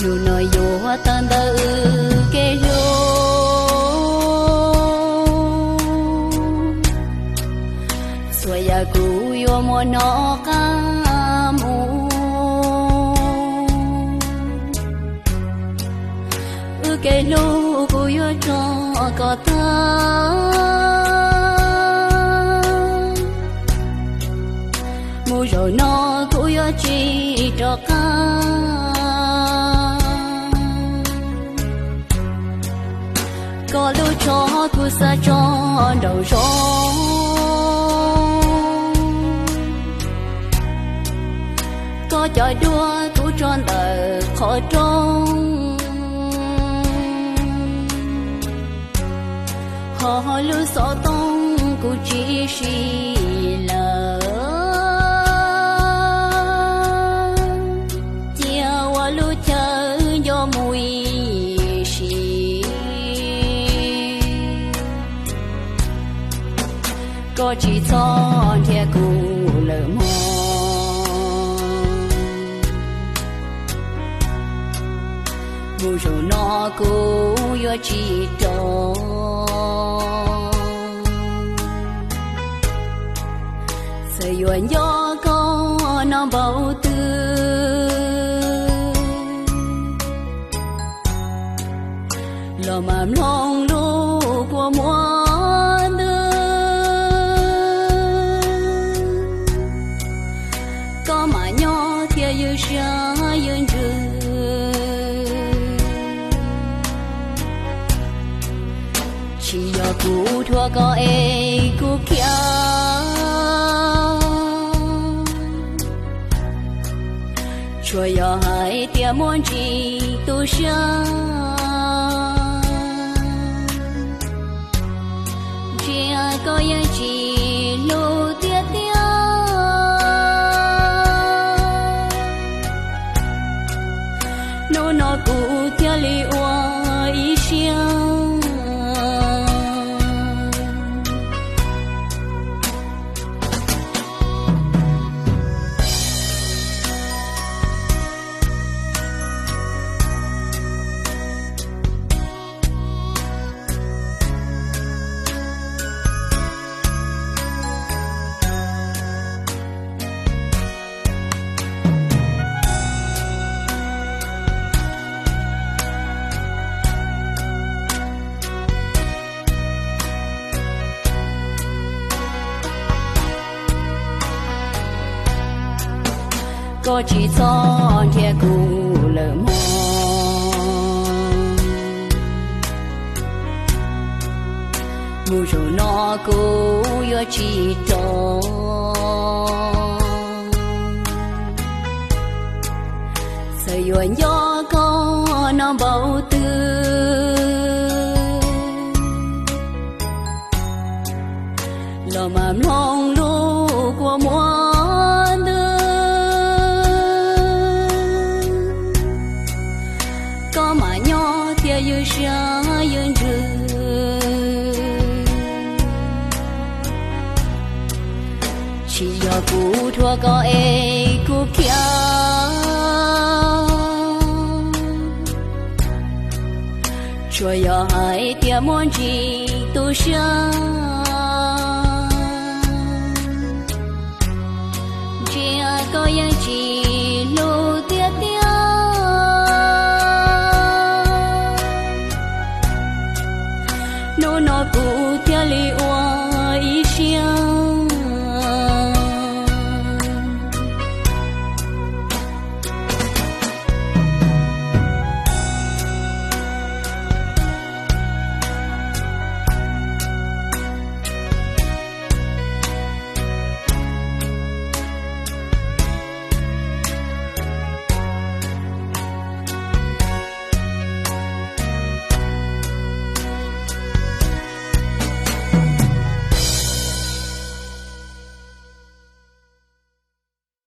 Hnub no yuav tawm ntawm wb kev hlub, txhua yam kuv yuav muab noj qab mus. Wb kev hlub kuv yuav tso koj tag. Mus zaum no kuv yuav tsis rov qab. Koj lub tsho kuv xav tso nraum zoov. Koj cov duab kuv tso ntawm qhov rooj. Ho lub xov tooj kuv tsis siv lawm. Cia ua lub chaw nco mus ib sim. Koj tsis txhob nrhiav kuv lawm mog. Mus zaum no kuv yuav tsis rov. Txawm yuav nco koj no npaum twg los mam mloog lub kua muag ntws. Koj mam nyob thiab ywj siab ywj ntsws. Tsis yog kuv thuam koj es kuv khiav, tsuas yog hais tias muaj ntsis tu siab. Ntsia koj yeej tsis hlub tiag tiag. Hnub no kuv thiaj li ua ib siab. Koj tsis txhob nrhiav kuv lawm mog. Mus zaum no kuv yuav tsis rov. Txawm yuav nco koj no npaum twg los mam mloog lub kua muag ntws. Koj mam nyob thiab ywj siab ywj ntsws. Tsis yog kuv thuam koj es kuv khiav, tsuas yog hais tias muaj ntsis tu siab.